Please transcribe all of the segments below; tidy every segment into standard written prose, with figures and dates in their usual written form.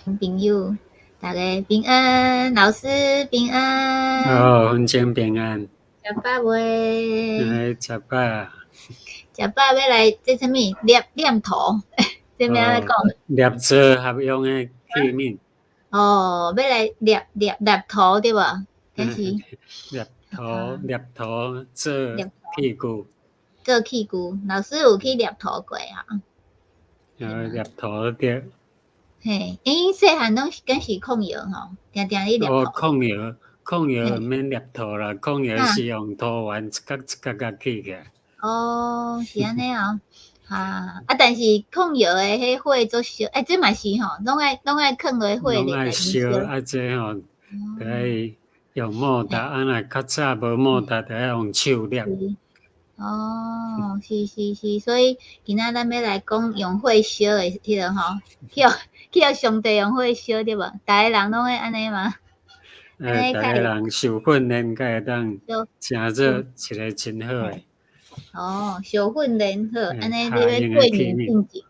朋友，大家平安，老師平安。哦，芬菁平安。食飽未？來食飽。食飽欲來這啥物？捏念土，這欲按怎講？捏造合用的器皿。哦，欲來捏捏捏土對無？還是？捏土捏土做器具。做器具，老師有去捏土過啊？捏土對。嘿，𪜶細漢攏敢是礦窯吼，定定咧捏土。哦，礦窯，礦窯毋免捏土啦，礦窯是用土丸一角一角共起起來。哦，是按呢哦，哈，啊，但是礦窯的彼火足燒，欸，這嘛是吼，攏愛囥落火攏愛燒，啊，這吼，著愛用莫達，啊若較早無莫達，著愛用手捏。哦，是是是，所以今仔咱欲來講用火燒的彼个吼，去予上帝用火燒對無？逐个人攏會按呢嗎？欸，逐个人受訓練才會當成做一個真好的。哦，受訓練好，按呢你欲過年進前，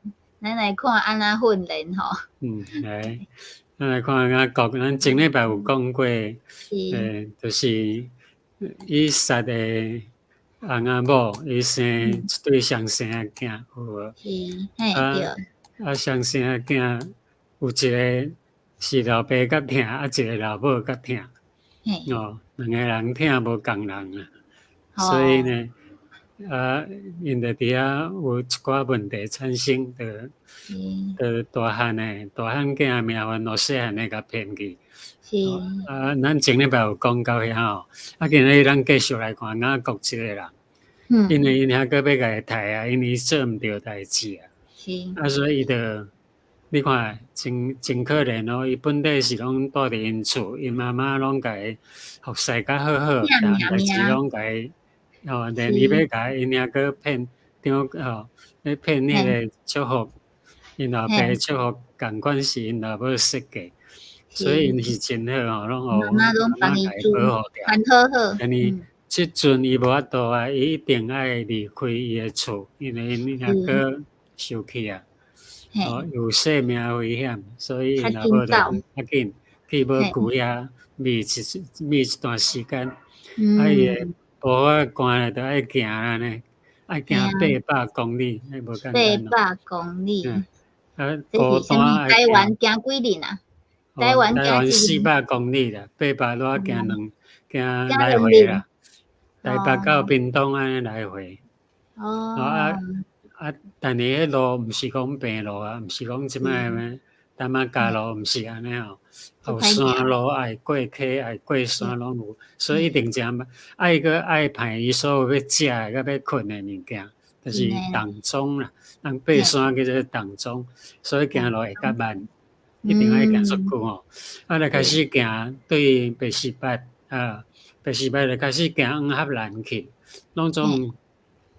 咱來看按怎訓練吼。嗯，來，咱來看雅各，咱前禮拜有講過，欸，就是以撒的翁仔某，伊生一對雙生仔囝，有無？是，嘿，對。啊，雙生仔囝有一個是老爸較疼，啊，一個老母較疼。哦，兩個人疼無仝人啊，所以呢，啊，𪜶就佇遐有一寡問題產生，就大漢的大漢囝命運，予細漢的共騙去。啊，咱前禮拜有講到遐吼，啊，今日咱繼續來看雅各這個人，因為𪜶兄閣欲共伊刣啊，因為伊做毋著代誌啊。啊，所以伊就你看，真真可憐哦！伊本底是攏蹛佇𪜶厝，𪜶媽媽攏共伊服侍甲好好，但代誌攏共伊吼，連伊欲共𪜶兄閣騙，張吼，欲騙彼個祝福，𪜶老爸祝福仝款是𪜶老母設計，所以𪜶是真好吼，攏予媽媽共伊保護著。好好。但是這陣伊無法度啊，伊一定愛離開伊的厝，因為𪜶兄閣生氣啊。哦，有生命危險，所以𪜶老母就較緊去母龜遐覕一覕一段時間，啊，伊的步仔寒咧，就愛行按呢，愛行八百公里，彼無簡單。八百公里。啊，孤單。台灣行幾日啊？台灣台灣400公里啦，八百拄行兩行來回啦，台北到屏東按呢來回。哦。啊啊！但是彼路毋是講平路啊，毋是講這擺的淡仔加路，毋是按呢哦。有山路愛過溪，愛過山攏有，所以一定誠慢。愛閣愛派伊所有欲食的佮欲睏的物件，就是重裝啦。咱爬山叫做重裝，所以行路會較慢，一定愛行足久吼。啊，就開始行對別是巴啊，別是巴就開始行往哈蘭去，攏總。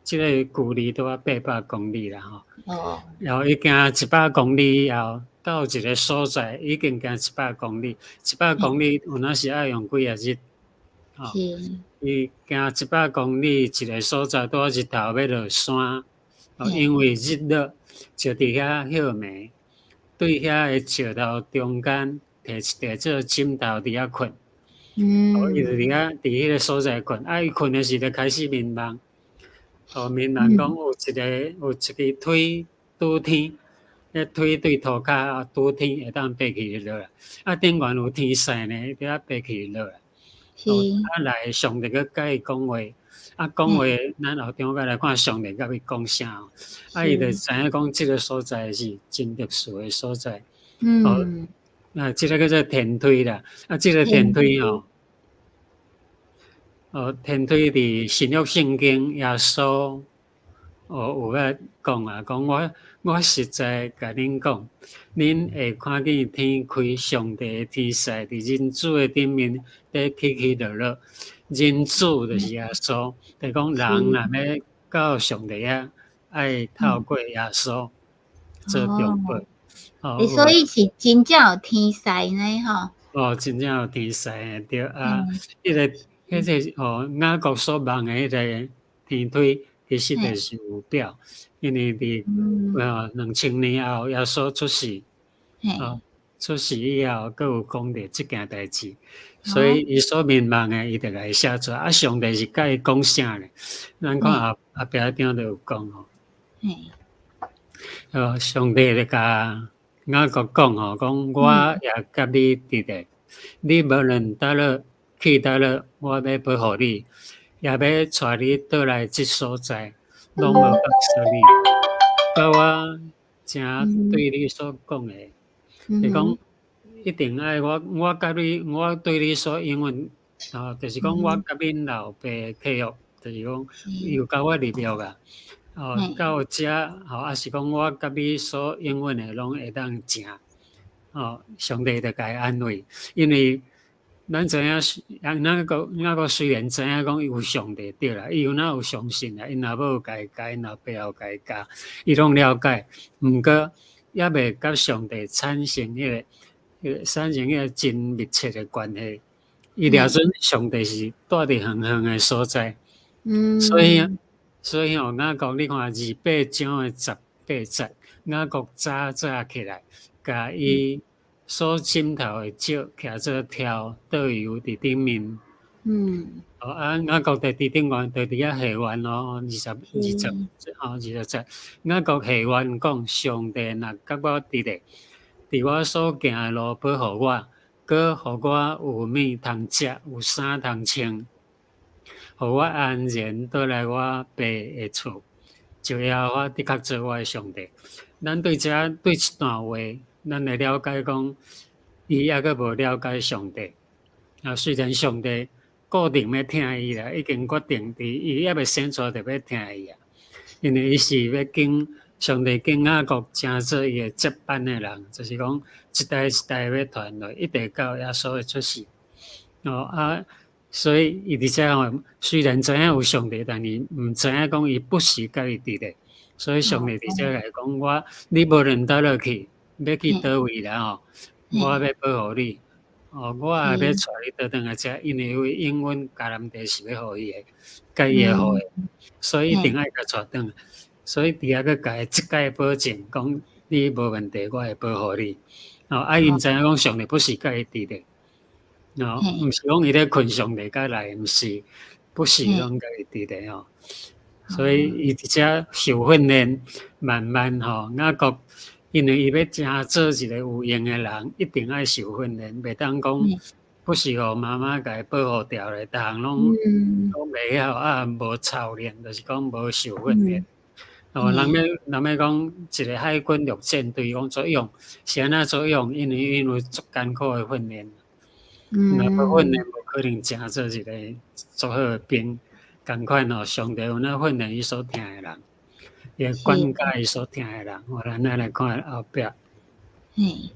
這個距離拄仔八百公里啦吼，然後伊行100公里以後，到一個所在已經行一百公里，一百公里有影是愛用幾仔日，吼，伊行一百公里一個所在，拄仔日頭欲落山，哦，因為日落就佇遐歇暝，對遐个石頭中間提一塊做枕頭佇遐睏，哦，伊就佇遐佇彼個所在睏，啊，伊睏的時就開始眠夢。哦，眠夢講有一支推拄天，彼推對塗跤啊拄天會當爬起落來，啊頂懸有天使呢，佇遐爬起落來。哦，啊來上帝閣共伊講話，啊講話，咱後張閣來看上帝共伊講啥哦。啊，伊就知影講這個所在是真特殊的所在。哦，啊，這個叫做天梯啦，啊，這個天梯哦。哦，天梯佇新約聖經耶穌哦有咧講啊，講我實在共恁講，恁會看見天開，上帝的天使佇人子的頂面佇起起落落。人子就是耶穌，就講人若欲到上帝遐，愛透過耶穌做中保。哦，所以是真正有天使呢，吼。哦，真正有天使對啊，彼個哦，雅各所夢的彼個天梯，其實就是有表，因為佇2000年後耶穌出世，哦，出世以後，閣有講著這件代誌，所以伊所眠夢的，伊就共伊寫出來。啊，上帝是佮伊講啥呢？咱看後壁張就有講吼。哦，上帝就共雅各講吼，講我也佮你佇咧，你無論佗落去佗落，我欲保護你，也欲帶你倒來這所在，攏無放捨你。佮我曾對你所講的，是講一定愛我佮你，我對你所應允，吼，就是講我佮恁老爸契約，就是講伊有共我立約啊。哦，到遮吼，抑是講我佮你所應允的，攏會當成。哦，上帝就共伊安慰，因為咱知影，雅各雖然知影講伊有上帝對啦，伊有哪有相信啦，𪜶老母有共伊教，𪜶老爸有共伊教，伊攏了解。毋過猶未佮上帝產生彼個真密切的關係。伊掠準上帝是蹛佇遠遠的所在，所以吼，雅各你看28章的18節，雅各早早起來，共伊所枕頭的石徛做柱，倒油佇頂面。哦啊，雅各佇頂懸，就佇遐許願哦，二十哦20節，雅各許願講：上帝若佮我佇咧，佇我所行的路保護我，閣予我有物通食，有衫通穿，予我安然倒來我爸的厝，就耶和華的確做我的上帝。咱對這對這段話，咱會了解講，伊猶閣無了解上帝。啊，雖然上帝固定欲疼伊啦，已經決定佇伊猶未生出來就欲疼伊啊，因為伊是欲經上帝經雅各成做伊的接班的人，就是講一代一代欲傳落，一直到耶穌的出世。哦啊，所以伊佇遮吼，雖然知影有上帝，但是毋知影講伊不時佮伊佇咧。所以上帝佇遮來講，我你無論佗落去，欲去佗位啦吼，我欲保護你。哦，我也欲帶你倒轉來遮，因為應允迦南地是欲予伊的，佮伊的後裔，所以一定愛共帶轉來。所以佇遐閣共伊一概保證，講你無問題，我會保護你。哦，啊，伊毋知影講上帝不時佮伊佇咧。哦，毋是講伊咧睏上帝才來，毋是，不時攏佮伊佇咧吼。所以伊佇遮受訓練，慢慢吼，雅各因為伊欲成做一個有用的人，一定愛受訓練，袂當講不時予媽媽共伊保護牢咧，逐項攏袂曉啊，無操練，就是講無受訓練。哦，人欲講一個海軍陸戰隊講作用，是按怎作用？因為足艱苦的訓練，若無訓練，無可能成做一個足好的兵。仝款吼，上帝有怎訓練伊所疼的人，伊會管教伊所疼的人。我咱來看後壁。嘿，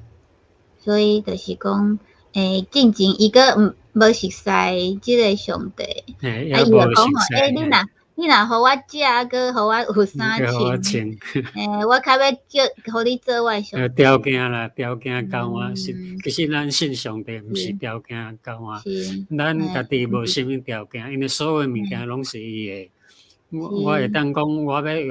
所以就是講，進前伊閣毋無熟似這個上帝，啊，伊就講吼，你若予我食，閣予我有衫穿，我較欲叫予你做我的上帝。條件啦，條件交換是，其實咱信上帝毋是條件交換，咱家己無啥物條件，因為所有物件攏是伊的。我會當講，我欲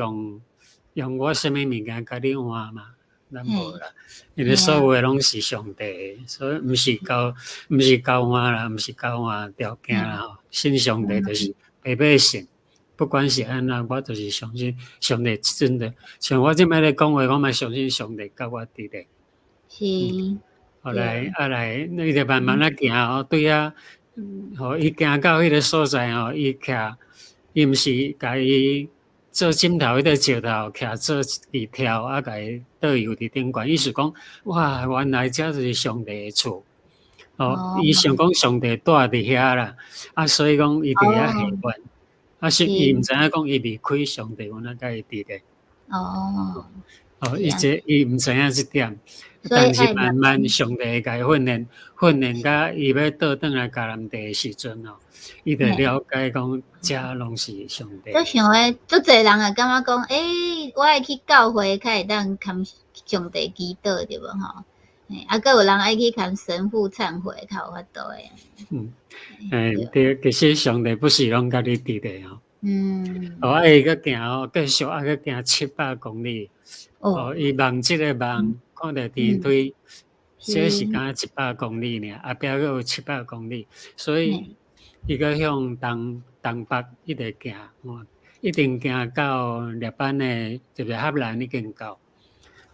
用我啥物物件共你換嗎？咱無啦，因為所有的攏是上帝的，所以毋是交換啦，毋是交換條件啦吼。信上帝就是白白信，不管是按怎，我就是相信上帝真的。像我這擺咧講話，我嘛相信上帝佮我佇咧。後來啊來，伊就慢慢仔行吼，對遐，吼伊行到彼個所在吼，伊徛，伊毋是共伊做枕頭彼個石頭徛做一支柱，啊，共伊倒油佇頂懸，意思講，哇，原來這就是上帝的厝。哦，伊想講上帝蹛佇遐啦，啊，所以講伊佇遐許願，啊，是伊毋知影講伊離開上帝，有哪共伊佇咧。哦，伊這伊毋知影這點，但是慢慢上帝會共伊訓練，訓練甲伊欲倒轉來迦南地的時陣吼，伊就了解講，這攏是上帝。我想咧，足濟人也感覺講，我愛去教會較會當共上帝祈禱，對無吼？啊，閣有人愛去共神父懺悔，較有法度的。嗯，對，其實上帝不是攏共你佇咧吼。哦，啊，伊閣行哦，繼續啊，閣行700公里。哦，伊夢這個夢，看著天梯，這是敢若100公里爾，後壁閣有700公里，所以伊閣向東東北一直行，一定行到拉班的，就是哈蘭已經到。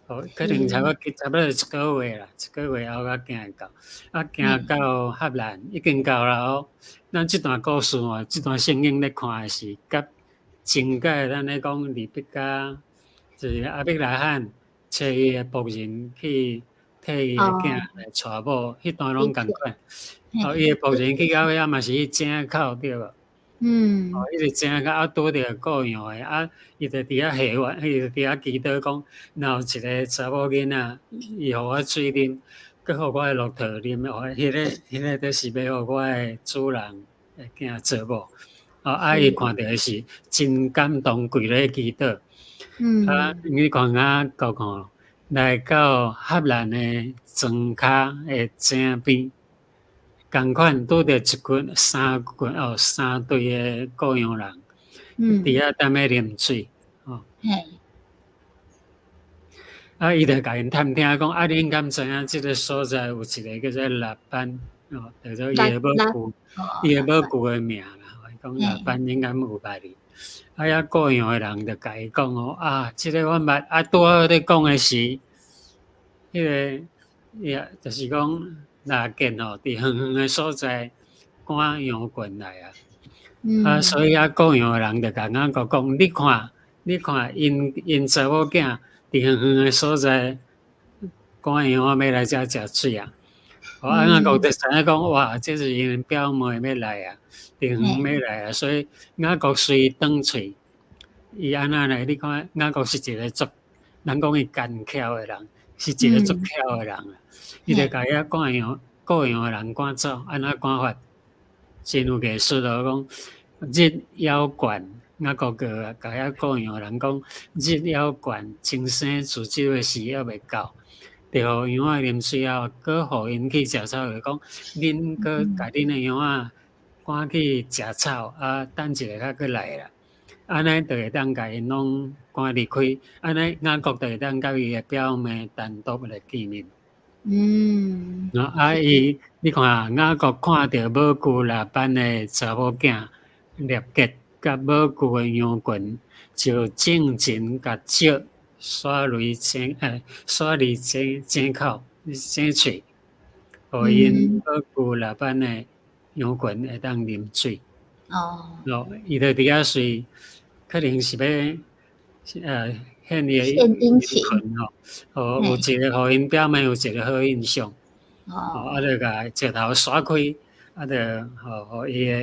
哦，可能差不多一個月啦，一個月後才行會到。啊，行到哈蘭已經到啦哦。咱這段故事哦，這段聖經咧看的是佮前屆咱咧講利百加，就是亞伯拉罕揣伊的僕人去替伊的囝來娶某，彼段攏仝款。哦，伊的僕人去到遐嘛是去井口對無？哦，彼個井口啊，拄著顧羊的啊，伊就佇遐下願，伊就佇遐祈禱講，若有一個查某囡仔，伊予我水啉，閣予我的駱駝啉，哦，彼個就是欲予我的主人的囝做某。哦，啊，伊看著的是真感動，跪咧祈禱。啊，你看雅各吼，來到哈蘭的莊跤的井邊。仝款拄著一群三群哦，三對的顧羊人，佇遐踮咧啉水，哦。啊，伊就共𪜶探聽講，啊，恁敢知影這个所在有一个叫做拉班，哦，叫做伊的母舅，伊的母舅的名啦。伊講拉班恁敢有捌哩？啊，遐顧羊的人就共伊講哦，啊，這个我捌，啊，拄好咧講的是，彼个，也就是講。拉結吼，佇遠遠的所在趕羊群來啊！啊，所以啊，顧羊的人就共雅各講：你看，你看，𪜶𪜶查某囝佇遠遠的所在趕羊仔欲來遮食水啊！哦，雅各就知影講：哇，這是𪜶表妹欲來啊，佇遠欲來啊！所以雅各隨轉喙，伊按怎來？你看，雅各是一个足，人講伊奸巧的人，是一个足巧的人啊！伊就共遐趕羊顧羊的人趕走，按怎趕法？真有藝術哦！講日猶懸，雅各共遐顧羊的人講，日猶懸，晴生自這个時猶未到，就予羊仔啉水後，閣予𪜶去食草，就講恁閣共恁的羊仔趕去食草，啊，等一下才閣來啦。按呢就會當共𪜶攏趕離開，按呢雅各就會當佮伊的表妹單獨來見面。啊，伊，你看雅各看著母舅拉班的查某囝利百加佮母舅的羊群，就進前共石徙離井，徙離井井口井喙，予𪜶母舅拉班的羊群會當啉水。哦，伊就佇遐隨，可能是欲，獻伊的獻殷勤吼，哦，有一个予𪜶表妹有一个好印象，哦，啊，就共石頭徙開，啊，就予伊的，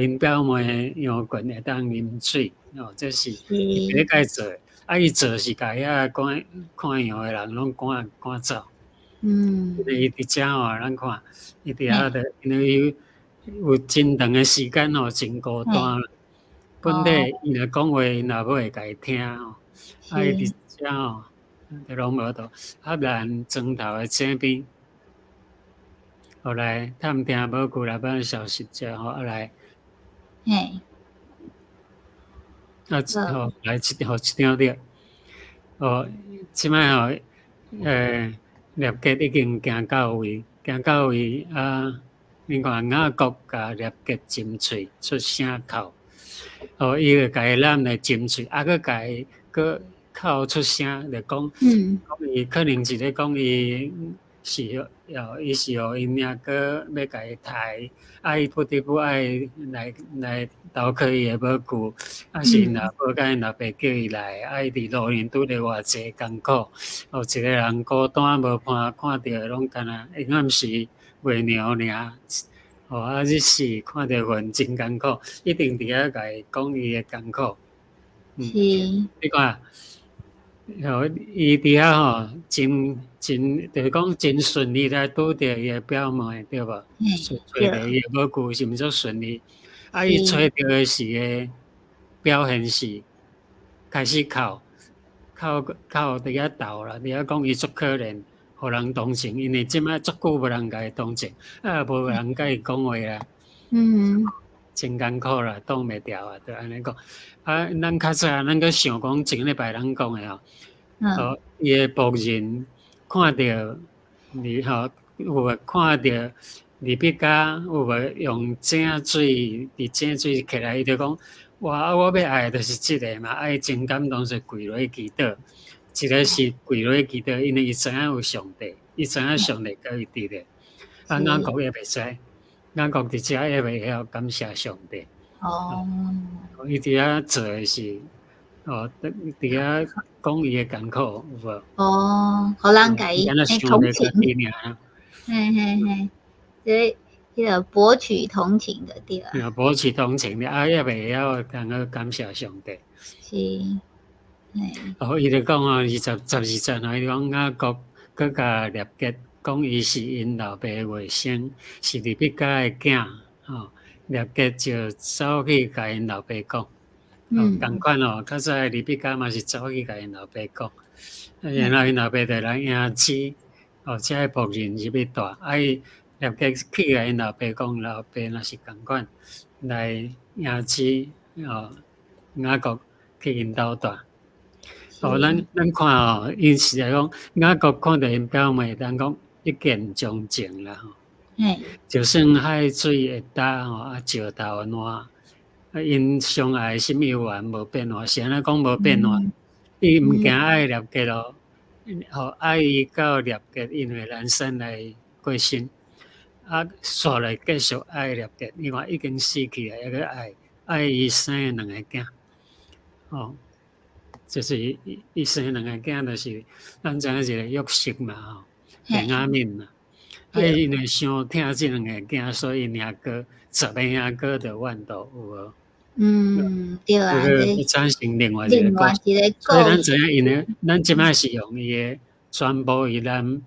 予𪜶表妹的羊群會當啉水，哦，這是伊第一擺做，啊，伊做是共遐趕看羊的人攏趕趕走。因為伊佇遮吼，咱看，伊佇遐就因為伊有真長的時間吼，真孤單。本底伊若講話，𪜶老母會共伊聽吼。啊，伊佇遮吼，就攏無佇哈蘭莊頭的井邊，後來探聽母舅拉班的消息之後，啊來，啊，吼來一予一張著，哦，這擺吼，利百加已經行到位，行到位啊！你看雅各共利百加斟喙出聲哭，哦，伊就共伊攬來斟喙，啊，閣共伊閣哭出聲，就講，講伊可能是咧講伊是哦，伊是予𪜶阿哥欲共伊刣，啊，伊不得不愛來來投靠伊的母舅，啊是𪜶老母佮𪜶老爸叫伊來，啊，伊佇路面拄著偌濟艱苦，哦，一个人孤單無伴，看著攏敢若永遠是袂娘爾，哦，啊，日死看著雲真艱苦，一定佇遐共伊講伊的艱苦。你看，哦，伊佇遐吼，真真就是講真順利來拄著伊的表妹，對無？揣著伊的母舅是毋是足順利？啊，伊揣著的時的表現是開始哭，哭哭佇遐鬥啦，佇遐講伊足可憐，予人同情，因為這擺足久無人共伊同情，啊，無人共伊講話啊。真艱苦啦，擋袂牢啊，就按呢講。啊，咱較早咱閣想講前禮拜咱講的吼，哦，伊的僕人看著你吼有無看著利百加有無用井水佇井水起來，伊就講：哇！我欲愛的就是這个嘛，啊伊真感動，就跪落去祈禱。一个是跪落去祈禱，因為伊知影有上帝，伊知影上帝佮伊佇咧。啊，雅各也袂知，雅各佇遮也袂曉感謝上帝。伊佇遐做的是，哦，佇遐講伊的艱苦，有無？哦，予人共伊同情。嘿嘿嘿，這彼个博取同情的對啊。博取同情的，啊，也袂曉通去感謝上帝。是，嘿。哦，伊就講哦，22節哦，伊講雅各閣共利百加講，伊是𪜶老爸的外甥，是利百加的囝，吼。利百加就走去共𪜶老爸講，哦，仝款哦，較早利百加嘛是走去共𪜶老爸講，然後𪜶老爸就來迎接，哦，這个僕人入去蹛，啊伊利百加去共𪜶老爸講，老爸若是仝款來迎接，哦，雅各去𪜶兜蹛。哦，咱看哦，𪜶是來講雅各看著𪜶表妹，咱講一見鍾情啦吼。就算海水會焦吼，啊石頭會爛，啊𪜶相愛心猶原無變化，是按怎講無變化？伊毋驚愛利百加咯，吼愛伊到利百加，因為難產來過身，啊，煞來繼續愛利百加，伊看已經死去啊，猶閣愛愛伊生的兩個囝，吼，就是伊生兩個囝，就是咱知影一個約瑟嘛，吼，便雅憫嘛。啊，因為傷疼這兩個囝，所以𪜶兄哥10個兄哥就怨妒，有無？嗯，對啊。這產生另外一個故事，所以咱知影𪜶的，咱這擺是用伊的全部伊咱，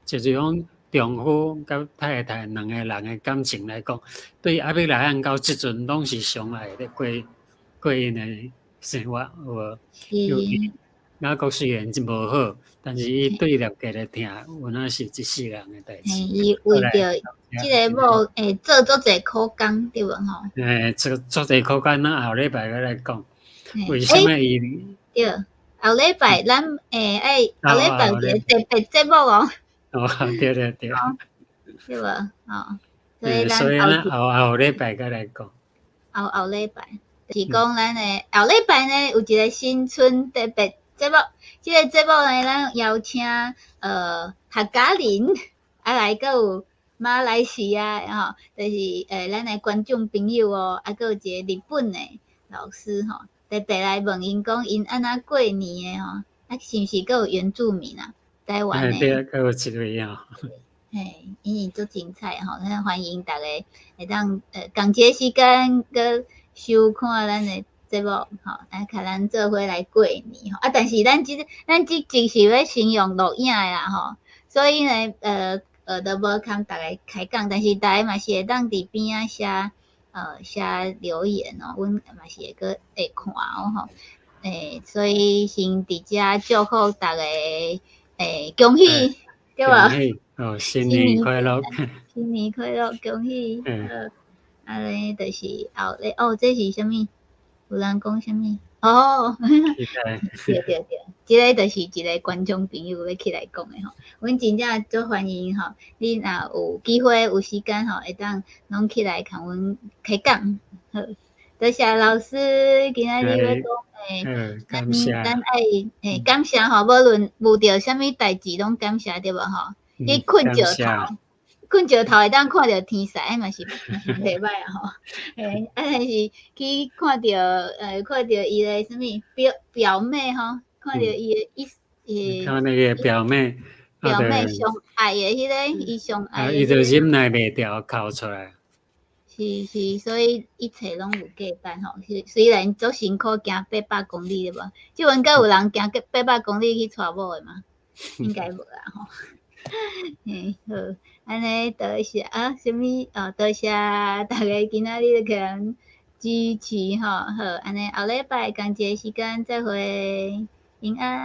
就是講丈夫佮太太兩個人的感情來講，對亞伯拉罕到這陣攏是相愛咧過過𪜶的生活，有無？尤其雅各雖然真無好，但是伊對利百加的疼，有影是一世人的代誌。伊為著這个某會做足濟苦工，對無吼？欸，做足濟苦工，咱後禮拜閣來講。為啥物伊？對，後禮拜咱會愛後禮拜有一個特別節目哦。哦，對對對。對無？吼，所以咱後後禮拜閣來講。後後禮拜是講咱的後禮拜呢，有一個新春特別節目，這个節目呢，咱邀請客家人啊來，閣有馬來西亞吼，就是咱的觀眾朋友哦，啊，閣有一個日本的老師吼，特別來問𪜶講𪜶按怎過年的吼，啊，是毋是閣有原住民啊？台灣的。對，閣有一位啊。嘿，𪜶是足精彩吼，咱歡迎大家會當仝一个時間閣收看咱的節目吼，來共咱做伙來過年吼。啊，但是咱這集是欲先用錄影的啦吼，所以呢，都無通逐家開講，但是大家嘛是會當佇邊仔寫留言哦，阮嘛是會閣會看哦吼。所以先佇遮祝福大家，恭喜，對無？哦，新年快樂！新年快樂，恭喜！好，按呢就是後日哦，這是啥物？有人講啥物？哦，對對對，這个就是一个觀眾朋友欲起來講的吼。阮真正足歡迎吼，你若有機會有時間吼，會當攏起來共阮開講。好，多謝老師今仔日欲講感謝咱愛感謝吼，無論遇著啥物代誌攏感謝對無吼？去睏石頭，睏石頭會當看著天使，嘛是袂䆀啊吼。啊，但是去看著伊的啥物表表妹吼，看著伊的伊看那個表妹，表妹上愛的彼个，伊上愛的。伊就忍耐袂牢，哭出來。是是，所以一切攏有價值吼。雖然足辛苦行800公里對無？這陣閣有人行800公里去娶某的嗎？應該無啦吼。嘿，好，按呢多謝啊，啥物哦，多謝大家今仔日共咱支持吼。好，按呢後禮拜仝一个時間再會，平安。